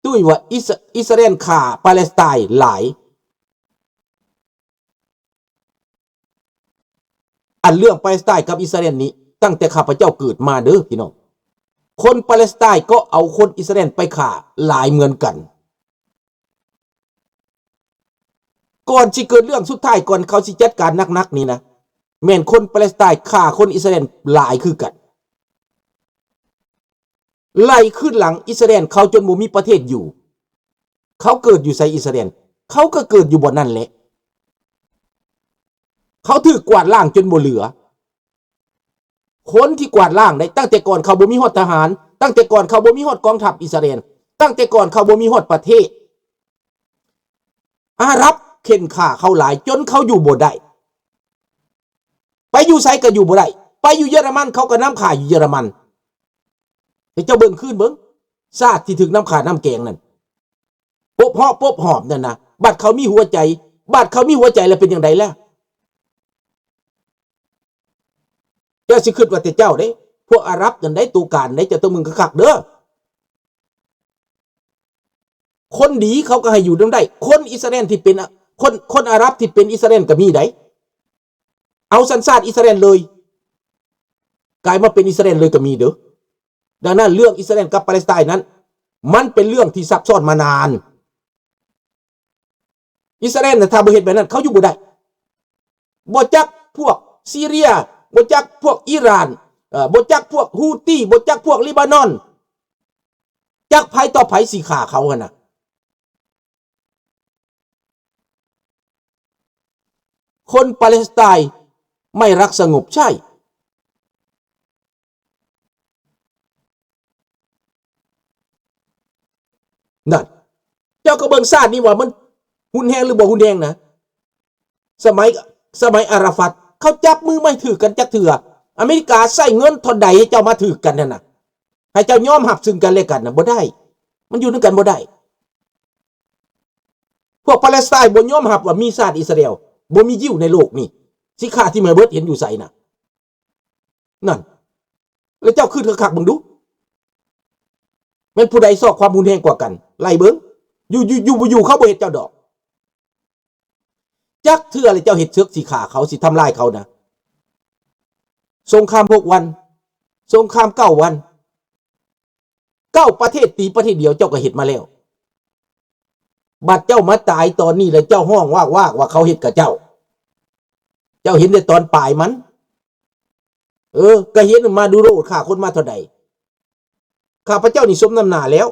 ຕຸ້ຍວ່າອິສ ອິດສະຣາເອນຂ້າປາເລສໄຕນ໌ຫຼາຍ. ອັນເລື່ອງປາເລສໄຕນ໌ກັບອິດສະຣາເອນນີ້ ຕັ້ງແຕ່ຂ້າພະເຈົ້າເກີດມາເດີພີ່ນ້ອງ, ຄົນປາເລສໄຕນ໌ກໍເອົາຄົນອິດສະຣາເອນໄປຂ້າຫຼາຍເໝືອນກັນ. ກ່ອນຊິເກີດເລື່ອງສຸດທ້າຍ ກ່ອນເຂົາຊິຈັດການໜັກໆນີ້ນະ ແມ່ນຄົນປາເລສໄຕນ໌ຂ້າຄົນອິດສະຣາເອນຫຼາຍຄືກັນ. ໄລ່ຄືນຫຼັງອິດສະຣາເອນເຂົາຈົນບໍ່ມີປະເທດຢູ່. ເຂົາເກີດຢູ່ໃສອິດສະຣາເອນ? ເຂົາກໍເກີດຢູ່ບ່ອນນັ້ນແຫຼະ. ເຂົາຖືກກວາດລ້າງຈົນບໍ່ເຫຼືອ. ຄົນທີ່ກວາດລ້າງໄດ້ ຕັ້ງແຕ່ກ່ອນເຂົາບໍ່ມີຮອດທະຫານ, ຕັ້ງແຕ່ກ່ອນເຂົາບໍ່ມີຮອດກອງທັບອິດສະຣາເອນ, ຕັ້ງແຕ່ກ່ອນເຂົາບໍ່ມີຮອດປະເທດ. ອາຣັບເຂັ່ນຂ້າເຂົາຫຼາຍຈົນເຂົາຢູ່ບໍ່ໄດ້. ໄປຢູ່ໃສກໍຢູ່ບໍ່ໄດ້. ໄປຢູ່ເຢຍລະມັນ ເຂົາກໍນຳຂ້າຢູ່ເຢຍລະມັນ. ໃຫ້ເຈົ້າເບິ່ງຄືນເບິ່ງ ຊາດທີ່ຖືກນຳຂ້ານຳແກງນັ້ນ ປົບເຫາະປົບຫອມນັ້ນນະ. ບັດເຂົາມີຫົວໃຈ ບັດເຂົາມີຫົວໃຈແລ້ວເປັນຈັ່ງໃດລະ? ເຈົ້າຊິຄິດວ່າແຕ່ເຈົ້າເດ້. ພວກອາຣັບນັ້ນໄດ໋ ໂຕການໄດ໋. ເຈົ້າຕ້ອງເບິ່ງຄັກໆເດີ. ຄົນດີເຂົາກໍໃຫ້ຢູ່ນຳໄດ້. ຄົນອິດສະຣາເອນທີ່ເປັນ ຄົນ ຄົນອາຣັບທີ່ເປັນອິດສະຣາເອນກໍມີໄດ໋. ເອົາສັນຊາດອິດສະຣາເອນເລີຍ ກາຍມາເປັນອິດສະຣາເອນເລີຍກໍມີເດີ. ດັ່ງນັ້ນ ເລື່ອງອິດສະຣາເອນກັບປາເລສໄຕນ໌ນັ້ນ ມັນເປັນເລື່ອງທີ່ຊັບຊ້ອນມານານ. ອິດສະຣາເອນນະ ຖ້າບໍ່ເຮັດແບບນັ້ນ ເຂົາຢູ່ບໍ່ໄດ້. ບໍ່ຈັກພວກຊີເຣຍ, ບໍ່ຈັກພວກອີຣານ, ເອີ ບໍ່ຈັກພວກຮູ້ຕີ, ບໍ່ຈັກພວກລີບານອນ, ຈັກໃຜຕໍ່ໃຜຊິຂ້າເຂົາຫັ້ນນະ. ຄົນປາເລສໄຕນ໌ໄມ່ລັກສະຫງົບໃຊ້. ນັ້ນ ເຈົ້າກໍເບິ່ງຊາດນີ້ວ່າມັນຮຸນແຮງຫຼືບໍ່ຮຸນແຮງນະ. ສະໄໝ ສະໄໝອາຣາຟັດ ເຂົາຈັບມືໄມ່ຖືກກັນຈັກເທື່ອ. ອາເມລິກາໃຊ້ເງິນເທົ່າໃດໃຫ້ເຈົ້າມາຖືກກັນຫັ້ນນະ? ໃຫ້ເຈົ້າຍອມຮັບຊຶ່ງກັນແລະກັນນະ ບໍ່ໄດ້. ມັນຢູ່ນຳກັນບໍ່ໄດ້. ພວກປາເລສໄຕນ໌ບໍ່ຍອມຮັບວ່າມີຊາດອິດສະຣາເອນ, ບໍ່ມີຢິວໃນໂລກນີ້. ຊິຂ້າຖິ້ມໃຫ້ເບິດ ເຫັນຢູ່ໃສນະ? ນັ້ນ ແລ້ວເຈົ້າຄິດຄັກໆເບິ່ງດູ ແມ່ນຜູ້ໃດຊອກຄວາມຮຸນແຮງກວ່າກັນ? ໄລ່ເບິ່ງ ຢູ່ ຢູ່ ຢູ່ບໍ່ຢູ່ ເຂົາບໍ່ເຮັດເຈົ້າດອກ. ຈັກເທື່ອແລ້ວເຈົ້າເຮັດເສິກຊິຂ້າເຂົາ ຊິທຳລາຍເຂົານະ. ສົງຄາມຫົກວັນ, ສົງຄາມເກົ້າວັນ, ເກົ້າປະເທດຕີປະເທດດຽວ ເຈົ້າກໍເຮັດມາແລ້ວ. ບັດເຈົ້າມາຕາຍຕອນນີ້ ແລ້ວເຈົ້າຮ້ອງວາກໆວ່າເຂົາເຮັດກັບເຈົ້າ. ເຈົ້າເຫັນແຕ່ຕອນປາຍມັນ. ເອີ ກໍເຫັນມາດູໂຣຂ້າຄົນມາເທົ່າໃດ. ຂ້າພະເຈົ້ານີ້ສົມນ້ຳໜ້າແລ້ວ.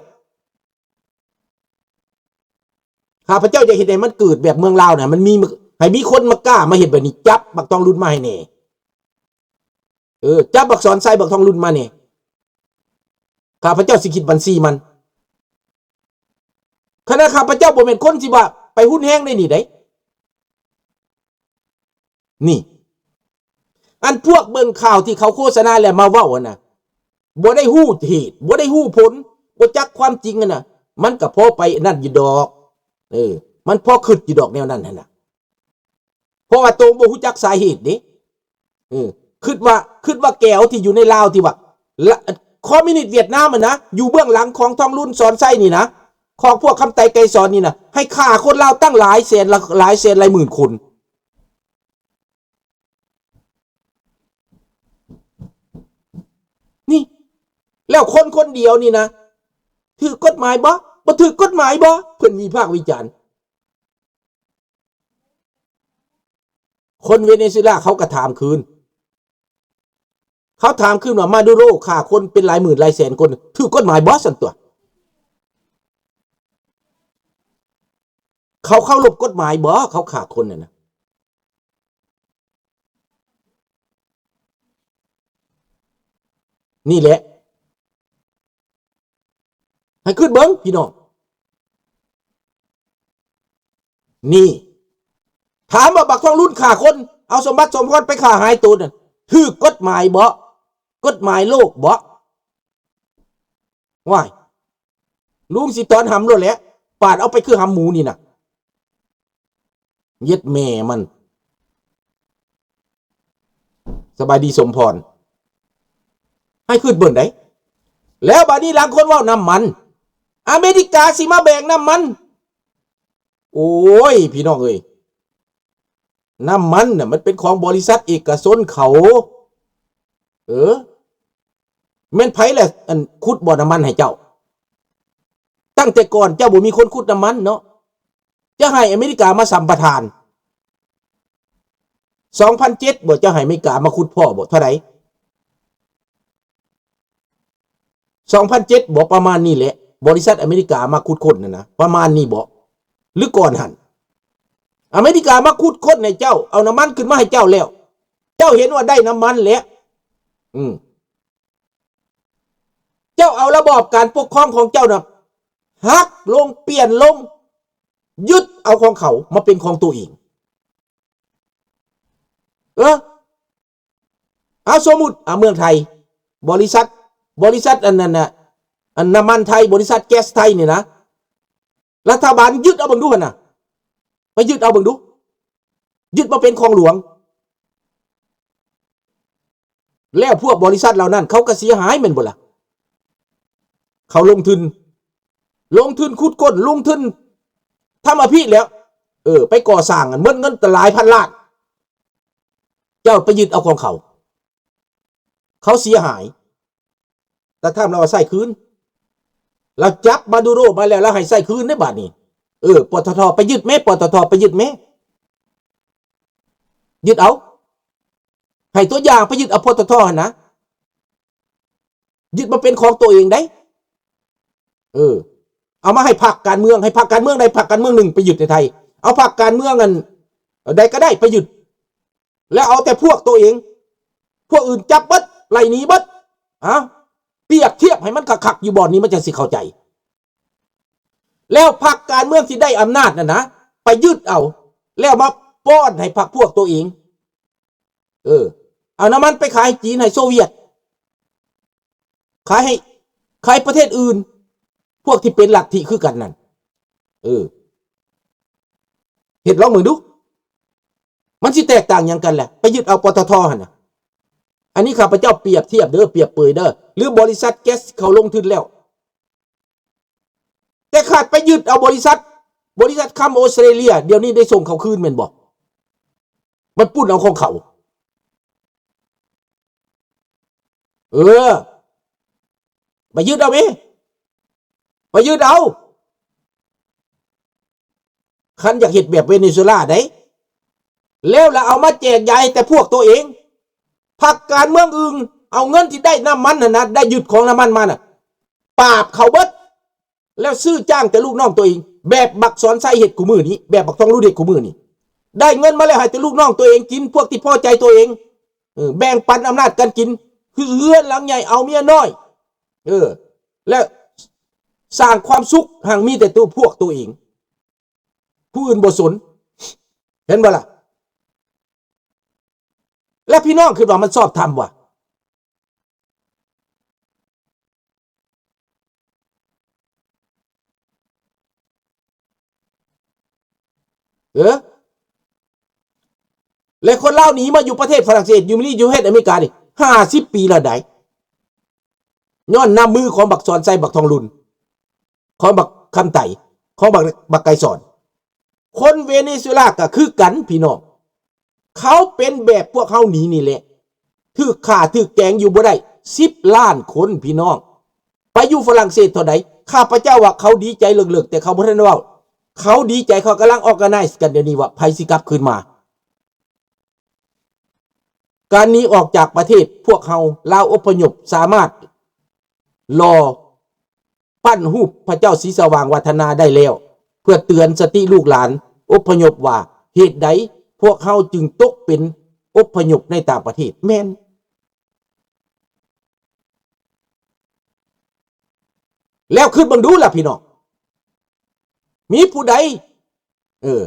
ຂ້າພະເຈົ້າຢາກເຮັດໃຫ້ມັນເກີດແບບເມືອງລາວນະ, ມັນມີ ໃຫ້ມີຄົນມາກ້າມາເຮັດແບບນີ້. ຈັບບັກທອງລຸນມາໃຫ້ແດ່. ເອີ ຈັບບັກສອນໄຊ ບັກທອງລຸນມາແດ່. ຂ້າພະເຈົ້າຊິຄິດບັນຊີມັນ. ຂະນະຂ້າພະເຈົ້າບໍ່ແມ່ນຄົນທີ່ວ່າໄປຮຸນແຮງໃນນີ້ໃດ. ນີ້ ອັນພວກເບິ່ງຂ່າວທີ່ເຂົາໂຄສະນາແລ້ວມາເວົ້າຫັ້ນນະ, ບໍ່ໄດ້ຮູ້ເຫດ ບໍ່ໄດ້ຮູ້ຜົນ ບໍ່ຈັກຄວາມຈິງຫັ້ນນະ, ມັນກໍພໍໄປອັນນັ້ນຢູ່ດອກ. ເອີ ມັນພໍຄິດຢູ່ດອກແນວນັ້ນຫັ້ນນະ. ເພາະວ່າໂຕບໍ່ຮູ້ຈັກສາເຫດເດ້. ເອີ ຄິດວ່າ ຄິດວ່າແກວທີ່ຢູ່ໃນລາວທີ່ວ່າ ລະ ຄອມມິວນິດຫວຽດນາມຫັ້ນນະ ຢູ່ເບື້ອງຫຼັງຂອງທອງລຸນ ສອນໄຊນີ້ນະ, ຂອງພວກຄຳໄຕ ໄກສອນນີ້ນະ, ໃຫ້ຂ້າຄົນລາວຕັ້ງຫຼາຍແສນ ຫຼາຍແສນ ຫຼາຍໝື່ນຄົນ. ນີ້ ແລ້ວຄົນຄົນດຽວນີ້ນະ ຖືກກົດໝາຍບໍ່? ບໍ່ຖືກກົດໝາຍບໍ່? ເພິ່ນວິພາກວິຈານ. ຄົນເວເນຊູເອລາເຂົາກໍຖາມຄືນ. ເຂົາຖາມຄືນວ່າ ມາດູໂຣຂ້າຄົນເປັນຫຼາຍໝື່ນຫຼາຍແສນຄົນ ຖືກກົດໝາຍບໍ່? ຊັ້ນຕົວະ ເຂົາເຄົາລົບກົດໝາຍບໍ່? ເຂົາຂ້າຄົນນັ້ນນະ. ນີ້ແຫຼະ ໃຫ້ຄິດເບິ່ງພີ່ນ້ອງ. ນີ້ ຖາມວ່າບັກທອງລຸນຂ້າຄົນ ເອົາສົມບັດສົມພອນໄປຂ້າຫາຍໂຕນັ້ນ ຖືກກົດໝາຍບໍ່? ກົດໝາຍໂລກບໍ່? ວ້າຍ ລຸງຊິຕອນຫຳໂລດແຫຼະ ປາດເອົາໄປຄືຫຳໝູນີ້ນະ. ເຢັດແມ່ມັນ. ສະບາຍດີສົມພອນ ໃຫ້ຄິດເບິ່ງໄດ໋. ແລ້ວບາດນີ້ລາງຄົນເວົ້ານຳມັນ ອາເມລິກາຊິມາແບ່ງນ້ຳມັນ. ໂອ້ຍ ພີ່ນ້ອງເອີຍ, ນ້ຳມັນນະ ມັນເປັນຂອງບໍລິສັດເອກະຊົນເຂົາ. ເອີ ແມ່ນໃຜລະ ອັນ ຂຸດບໍ່ນ້ຳມັນໃຫ້ເຈົ້າ? ຕັ້ງແຕ່ກ່ອນເຈົ້າບໍ່ມີຄົນຂຸດນ້ຳມັນເນາະ, ຈະໃຫ້ອາເມລິກາມາສຳປະທານ. ສອງພັນເຈັດບໍ່ ເຈົ້າໃຫ້ອາເມລິກາມາຂຸດພໍ້ບໍ່? ເທົ່າໃດ? ສອງພັນເຈັດບໍ່? ປະມານນີ້ແຫຼະ, ບໍລິສັດອາເມລິກາມາຂຸດຄົ້ນຫັ້ນນະ, ປະມານນີ້ບໍ່? ຫຼືກ່ອນຫັ້ນ? ອາເມລິກາມາຂຸດຄົ້ນໃຫ້ເຈົ້າ, ເອົານ້ຳມັນຂຶ້ນມາໃຫ້ເຈົ້າແລ້ວ, ເຈົ້າເຫັນວ່າໄດ້ນ້ຳມັນແລ້ວ. ອືມ ເຈົ້າເອົາລະບອບການປົກຄອງຂອງເຈົ້ານະ ຫັກລົງ, ປ່ຽນລົງ, ຍຶດເອົາຂອງເຂົາມາເປັນຂອງຕົວເອງ. ເອີ ເອົາ ສົມມຸດ ອາ ເມືອງໄທ, ບໍລິສັດ, ບໍລິສັດອັນນັ້ນນະ, ອັນນ້ຳມັນໄທ, ບໍລິສັດແກັສໄທນີ້ນະ, ລັດຖະບານຍຶດເອົາເບິ່ງດູຫັ້ນນະ, ໄປຍຶດເອົາເບິ່ງດູ, ຍຶດມາເປັນຂອງຫຼວງ. ແລ້ວພວກບໍລິສັດເຫຼົ່ານັ້ນ ເຂົາກໍເສຍຫາຍແມ່ນບໍ່ລະ? ເຂົາລົງທຶນ, ລົງທຶນຂຸດຄົ້ນ, ລົງທຶນທຳອະພິແລ້ວ, ເອີ ໄປກໍ່ສ້າງຫັ້ນ ໝົດເງິນຕັ້ງຫຼາຍພັນລ້ານ, ເຈົ້າໄປຍຶດເອົາຂອງເຂົາ, ເຂົາເສຍຫາຍ. ແຕ່ຖາມລາວວ່າໃຊ້ຄືນ, ລາວຈັບມາດູໂຣມາແລ້ວ ລາວໃຫ້ໃຊ້ຄືນເດ້ບາດນີ້. ເອີ ປຕທ ໄປຍຶດແມ້, ປຕທ ໄປຍຶດແມ້, ຍຶດເອົາ. ໃຫ້ຕົວຢ່າງ ໄປຍຶດເອົາ ປຕທ ຫັ້ນນະ, ຍຶດມາເປັນຂອງຕົວເອງໄດ໋. ເອີ ເອົາມາໃຫ້ພັກການເມືອງ, ໃຫ້ພັກການເມືອງໃດ ພັກການເມືອງໜຶ່ງໄປຍຶດໃນໄທ, ເອົາພັກການເມືອງອັນໃດກໍໄດ້ໄປຍຶດ, ແລ້ວເອົາແຕ່ພວກຕົວເອງ, ພວກອື່ນຈັບເບິດ, ໄລ່ໜີເບິດ. ເອົາ ປຽບທຽບໃຫ້ມັນຄັກໆ ຢູ່ບ່ອນນີ້ ມັນຈັ່ງຊິເຂົ້າໃຈ. ແລ້ວພັກການເມືອງທີ່ໄດ້ອຳນາດນັ້ນນະ ໄປຍຶດເອົາ ແລ້ວມາປ້ອນໃຫ້ພັກພວກຕົວເອງ. ເອີ ເອົານ້ຳມັນໄປຂາຍໃຫ້ຈີນ, ໃຫ້ໂຊວຽດ, ຂາຍໃຫ້, ຂາຍປະເທດອື່ນ, ພວກທີ່ເປັນລັດທິຄືກັນນັ້ນ. ເອີ ເຮັດລອງເບິ່ງດູ, ມັນຊິແຕກຕ່າງຫຍັງກັນລະ? ໄປຍຶດເອົາ ປຕທ ຫັ້ນນະ. ອັນນີ້ຂ້າພະເຈົ້າປຽບທຽບເດີ, ປຽບເປີຍເດີ, ຫຼືບໍລິສັດແກັສເຂົາລົງທຶນແລ້ວ. ແຕ່ຂາດໄປຍຶດເອົາບໍລິສັດ, ບໍລິສັດຄຳອົດສະຕຣາເລຍ, ດຽວນີ້ໄດ້ສົ່ງເຂົາຄືນແມ່ນບໍ່? ມັນປຸ້ນເອົາຂອງເຂົາ. ເອີ ໄປຍຶດເອົາເອ, ໄປຍຶດເອົາ. ຄັນຢາກເຮັດແບບເວເນຊູເອລາໄດ໋, ແລ້ວລະເອົາມາແຈກຢາຍໃຫ້ແຕ່ພວກຕົວເອງ. ພັກການເມືອງອື່ນເອົາເງິນທີ່ໄດ້ນ້ຳມັນຫັ້ນນະ, ໄດ້ຍຶດຂອງນ້ຳມັນມານະ, ປາບເຂົາເບິດ, ແລ້ວຊື້ຈ້າງແຕ່ລູກນ້ອງຕົວເອງ, ແບບບັກສອນໄຊເຮັດຄູ່ມື້ນີ້, ແບບບັກທອງລຸນເຮັດຄູ່ມື້ນີ້. ໄດ້ເງິນມາແລ້ວໃຫ້ແຕ່ລູກນ້ອງຕົວເອງກິນ, ພວກທີ່ພໍໃຈຕົວເອງ, ເອີ ແບ່ງປັນອຳນາດກັນກິນ, ຄືເຮືອນຫຼັງໃຫຍ່ເອົາເມຍນ້ອຍ, ເອີ ແລ້ວສ້າງຄວາມສຸກ ຮັ່ງມີແຕ່ຕົວພວກຕົວເອງ. ຜູ້ອື່ນບໍ່ສົນ. ເຫັນບໍ່ລະ? ແລະ ພີ່ນ້ອງຄິດວ່າມັນຊອບທຳບໍ່? ເອີ ແລະ ຄົນລາວໜີມາຢູ່ປະເທດຝຣັ່ງເສດ, ຢູ່ນີ້ ຢູ່ເຂດອາເມລິການີ້ ຫ້າສິບປີແລ້ວໃດ໋. ຍ້ອນນ້ຳມືຂອງບັກສອນໄຊ, ບັກທອງລຸນ, ຂອງບັກຄຳໄຕ, ຂອງບັກ, ບັກໄກສອນ. ຄົນເວເນຊູເອລາກໍຄືກັນພີ່ນ້ອງ, ເຂົາເປັນແບບພວກເຮົານີ້ນີ້ແຫຼະ, ຖືກຂ້າຖືກແກງຢູ່ບໍ່ໄດ້ສິບລ້ານຄົນພີ່ນ້ອງ. ໄປຢູ່ຝຣັ່ງເສດເທົ່າໃດ? ຂ້າພະເຈົ້າວ່າເຂົາດີໃຈເລິກໆ, ແຕ່ເຂົາບໍ່ທັນໄດ້ເວົ້າ. ເຂົາດີໃຈ, ເຂົາກຳລັງ organize ກັນດຽວນີ້ວ່າໃຜຊິກັບຄືນມາ. ການໜີອອກຈາກປະເທດພວກເຮົາ, ລາວອົບພະຍົບສາມາດຫຼໍ່ ປັ້ນຮູບພະເຈົ້າສີສະຫວ່າງວັດທະນາໄດ້ແລ້ວ, ເພື່ອເຕືອນສະຕິລູກຫຼານອົບພະຍົບວ່າ ເຫດໃດພວກເຮົາຈຶ່ງຕົກເປັນອົບພະຍົບໃນຕ່າງປະເທດ? ແມ່ນ. ແລ້ວຄິດເບິ່ງດູລະພີ່ນ້ອງ, ມີຜູ້ໃດ, ເອີ,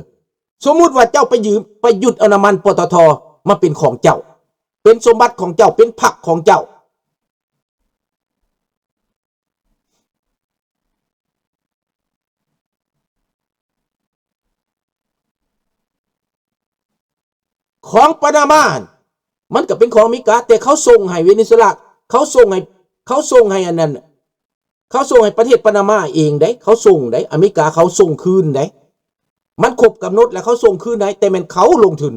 ສົມມຸດວ່າເຈົ້າໄປຢືມ, ໄປຍຶດເອົານ້ຳມັນ ປຕທ ມາເປັນຂອງເຈົ້າ, ເປັນສົມບັດຂອງເຈົ້າ, ເປັນພັກຂອງເຈົ້າ. ຂອງປານາມາຫັ້ນ ມັນກໍເປັນຂອງອາເມລິກາ, ແຕ່ເຂົາສົ່ງໃຫ້ເວເນຊູເອລາ, ເຂົາສົ່ງໃຫ້, ເຂົາສົ່ງໃຫ້ອັນນັ້ນ ເຂົາສົ່ງໃຫ້ປະເທດປານາມາເອງເດ້ ເຂົາສົ່ງເດ້ ອາເມລິກາເຂົາສົ່ງຄືນເດ້ ມັນຄົບກຳນົດແລ້ວເຂົາສົ່ງຄືນໃຫ້ ແຕ່ແມ່ນເຂົາລົງທຶນ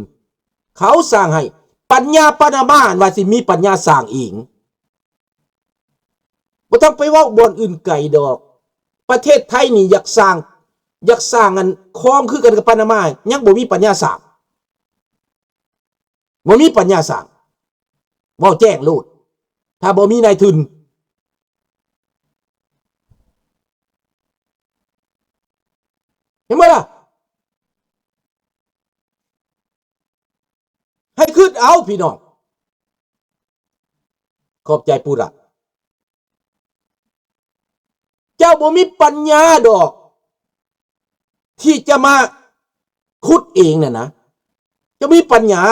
ເຂົາສ້າງໃຫ້. ປັນຍາປານາມາ ອັນວ່າຊິມີປັນຍາສ້າງເອງ ບໍ່ຕ້ອງໄປເວົ້າບ່ອນອື່ນໄກດອກ. ປະເທດໄທນີ້ຢາກສ້າງ ຢາກສ້າງອັນຄອງຄືກັນກັບປານາມາ ຍັງບໍ່ມີປັນຍາສ້າງ ບໍ່ມີປັນຍາສ້າງ ເວົ້າແຈ້ງໂລດ ຖ້າບໍ່ມີນາຍທຶນ ເຫັນບໍ່ລະ? ໃຫ້ຄິດເອົາພີ່ນ້ອງ ຂອບໃຈປູ່ລັດ. ເຈົ້າບໍ່ມີປັນຍາດອກ ທີ່ຈະມາຂຸດເອງນັ້ນນະ ເຈົ້າມີປັນຍາ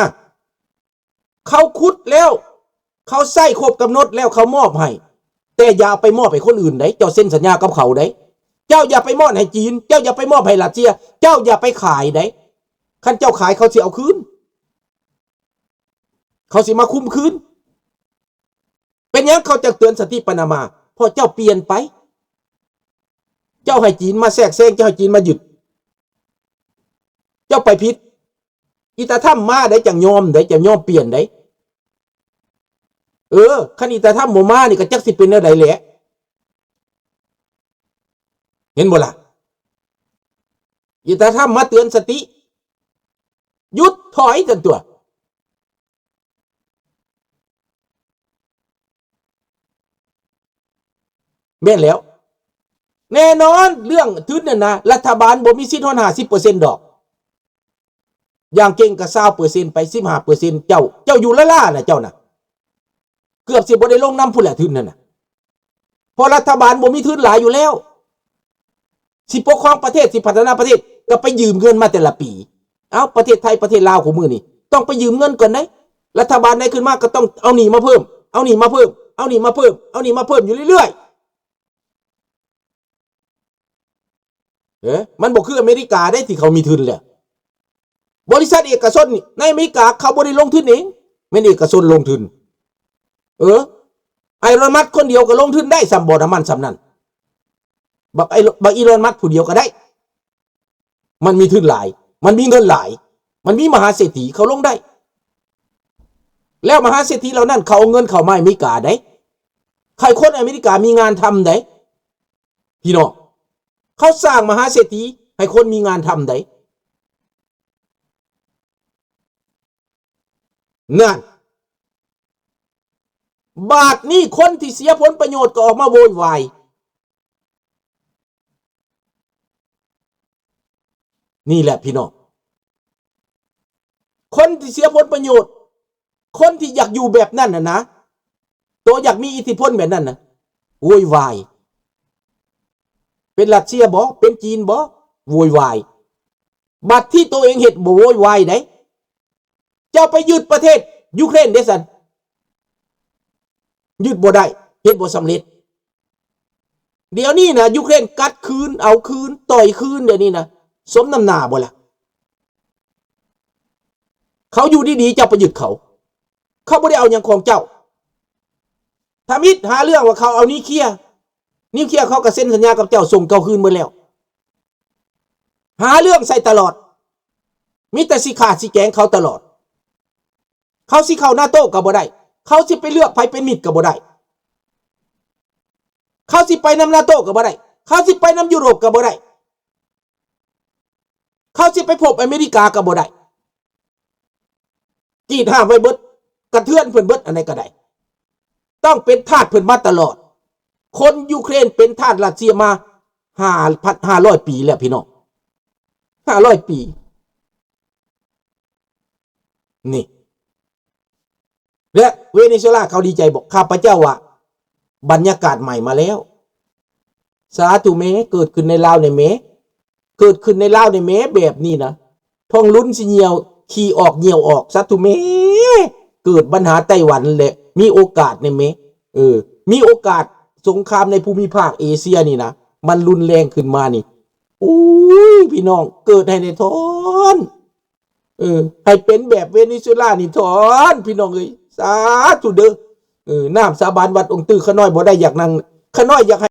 ເຂົາຂຸດແລ້ວ ເຂົາໃຊ້ຄົບກຳນົດແລ້ວ ເຂົາມອບໃຫ້ ແຕ່ຢ່າເອົາໄປມອບໃຫ້ຄົນອື່ນໃດ ເຈົ້າເຊັນສັນຍາກັບເຂົາໃດ ເຈົ້າຢ່າໄປມອບໃຫ້ຈີນ ເຈົ້າຢ່າໄປມອບໃຫ້ຣັດເຊຍ ເຈົ້າຢ່າໄປຂາຍໃດ ຄັນເຈົ້າຂາຍເຂົາຊິເອົາຄືນ ເຂົາຊິມາຄຸມຄືນ. ເປັນຫຍັງເຂົາຈັ່ງເຕືອນສະຕິປານາມາ? ເພາະເຈົ້າປ່ຽນໄປ ເຈົ້າໃຫ້ຈີນມາແຊກແຊງ ເຈົ້າໃຫ້ຈີນມາຍຶດ ເຈົ້າໄປຜິດ. ອີຕາທຳມາໄດ໋ ຈັ່ງຍອມໄດ໋ ຈັ່ງຍອມປ່ຽນໄດ໋. ເອີ ຄັນອີຕາທຳບໍ່ມານີ້ ກໍຈັກຊິເປັນແນວໃດແຫຼະ ເຫັນບໍ່ລະ? ອີຕາທຳມາເຕືອນສະຕິ ຢຸດ ຖອຍຊັ້ນຕົວະ. ແມ່ນແລ້ວ ແນ່ນອນ ເລື່ອງທຶນນັ້ນນະ ລັດຖະບານບໍ່ມີສິດຮອດຫ້າສິບເປີເຊັນດອກ ຢ່າງເກັ່ງກໍຊາວເປີເຊັນໄປ ສິບຫ້າເປີເຊັນ ເຈົ້າ ເຈົ້າຢູ່ລ້າໆນະ ເຈົ້ານະ ເກືອບຊິບໍ່ໄດ້ລົງນຳພຸ້ນແຫຼະ ທຶນນັ້ນນະ ເພາະລັດຖະບານບໍ່ມີທຶນຫຼາຍຢູ່ແລ້ວ. ຊິປົກຄອງປະເທດ ຊິພັດທະນາປະເທດ ກໍໄປຢືມເງິນມາແຕ່ລະປີ. ເອົ້າ ປະເທດໄທ ປະເທດລາວ ຂອງມື້ນີ້ ຕ້ອງໄປຢືມເງິນກ່ອນເດ້. ລັດຖະບານໃດຂຶ້ນມາ ກໍຕ້ອງເອົາໜີ້ມາເພີ່ມ ເອົາໜີ້ມາເພີ່ມ ເອົາໜີ້ມາເພີ່ມ ເອົາໜີ້ມາເພີ່ມຢູ່ເລື້ອຍໆ. ເອີ ມັນບໍ່ຄືອາເມລິກາເດ້ ທີ່ເຂົາມີທຶນແລ້ວ. ບໍລິສັດເອກະຊົນນີ້ ໃນອາເມລິກາເຂົາບໍ່ໄດ້ລົງທຶນເອງ ແມ່ນເອກະຊົນລົງທຶນ. ເອີ ໄອລອນ ມັດ ຄົນດຽວກໍລົງທຶນໄດ້ສ່ຳບໍ່ ນ້ຳມັນສ່ຳນັ້ນ. ບັກໄອ ບັກອີລອນ ມັດ ຜູ້ດຽວກໍໄດ້. ມັນມີທຶນຫຼາຍ ມັນມີເງິນຫຼາຍ ມັນມີມະຫາເສດຖີ ເຂົາລົງໄດ້. ແລ້ວມະຫາເສດຖີເຫຼົ່ານັ້ນ ເຂົາເອົາເງິນເຂົ້າມາອາເມລິກາໄດ໋ ໃຫ້ຄົນອາເມລິກາມີງານທຳໄດ໋ ພີ່ນ້ອງ. ເຂົາສ້າງມະຫາເສດຖີໃຫ້ຄົນມີງານທຳໄດ໋. ນັ້ນ ບາດນີ້ຄົນທີ່ເສຍຜົນປະໂຫຍດກໍອອກມາໂວຍວາຍ. ນີ້ແຫຼະພີ່ນ້ອງ ຄົນທີ່ເສຍຜົນປະໂຫຍດ ຄົນທີ່ຢາກຢູ່ແບບນັ້ນນະ ໂຕຢາກມີອິດທິພົນແບບນັ້ນນະ ໂວຍວາຍ. ເປັນຣັດເຊຍບໍ? ເປັນຈີນບໍ? ໂວຍວາຍ. ບັດທີ່ໂຕເອງເຮັດບໍ່ໂວຍວາຍໃດ໋. ເຈົ້າໄປຍຶດປະເທດຢູເຄຣນເດ້ຊັ້ນ ຍຶດບໍ່ໄດ້ ເຮັດບໍ່ສຳເລັດ. ດຽວນີ້ນະ ຢູເຄຣນກັດຄືນ ເອົາຄືນ ຕ່ອຍຄືນ ດຽວນີ້ນະ ສົມນ້ຳໜ້າບໍ່ລະ? ເຂົາຢູ່ດີໆ ເຈົ້າໄປຍຶດເຂົາ ເຂົາບໍ່ໄດ້ເອົາຫຍັງຂອງເຈົ້າ. ທຳອິດຫາເລື່ອງວ່າເຂົາເອົານິວເຄລຍ ນິວເຄລຍເຂົາກໍເຊັນສັນຍາກັບເຈົ້າ ສົ່ງເຈົ້າຄືນໝົດແລ້ວ. ຫາເລື່ອງໃສ່ຕະຫຼອດ ມີແຕ່ຊິຂ້າຊິແກງເຂົາຕະຫຼອດ. ເຂົາຊິເຂົ້ານາໂຕກໍບໍ່ໄດ້ ເຂົາຊິໄປເລືອກໃຜເປັນມິດກໍບໍ່ໄດ້ ເຂົາຊິໄປນຳນາໂຕກໍບໍ່ໄດ້ ເຂົາຊິໄປນຳຢູໂຣບກໍບໍ່ໄດ້ ເຂົາຊິໄປພົບອາເມລິກາກໍບໍ່ໄດ້. ກີດຫ້າມໄວ້ເບິດ ກະເທືອນເພິ່ນເບິດ ອັນໃດກໍໄດ້ ຕ້ອງເປັນທາດເພິ່ນມາຕະຫຼອດ. ຄົນຢູເຄຣນເປັນທາດຣັດເຊຍມາຫ້າ ຫ້າຮ້ອຍປີແລ້ວພີ່ນ້ອງ ຫ້າຮ້ອຍປີ. ນີ້ ແລະ ເວເນຊູເອລາເຂົາດີໃຈບໍ່? ຂ້າພະເຈົ້າວ່າບັນຍາກາດໃໝ່ມາແລ້ວ. ສາທຸແມ້ ເກີດຂຶ້ນໃນລາວແດ່ແມ້ ເກີດຂຶ້ນໃນລາວແດ່ແມ້ ແບບນີ້ນະ ທ້ອງລຸນຊິຍ່ຽວ ຂີ້ອອກຍ່ຽວອອກ. ສາທຸແມ້ ເກີດບັນຫາໄຕ້ຫວັນ ແລະ ມີໂອກາດແດ່ແມ້. ເອີ ມີໂອກາດສົງຄາມໃນພູມິພາກເອເຊຍນີ້ນະ ມັນຮຸນແຮງຂຶ້ນມານີ້. ໂອ້ຍ ພີ່ນ້ອງ ເກີດໃຫ້ແດ່ທ້ອນ ເອີ ໃຫ້ເປັນແບບເວເນຊູເອລານີ້ທ້ອນ ພີ່ນ້ອງເອີຍ ສາທຸເດີ. ເອີ ນ້ຳສາບານວັດອົງຕື້ ຂ້ານ້ອຍບໍ່ໄດ້ຢາກນັ່ງ ຂ້ານ້ອຍຢາກໃຫ້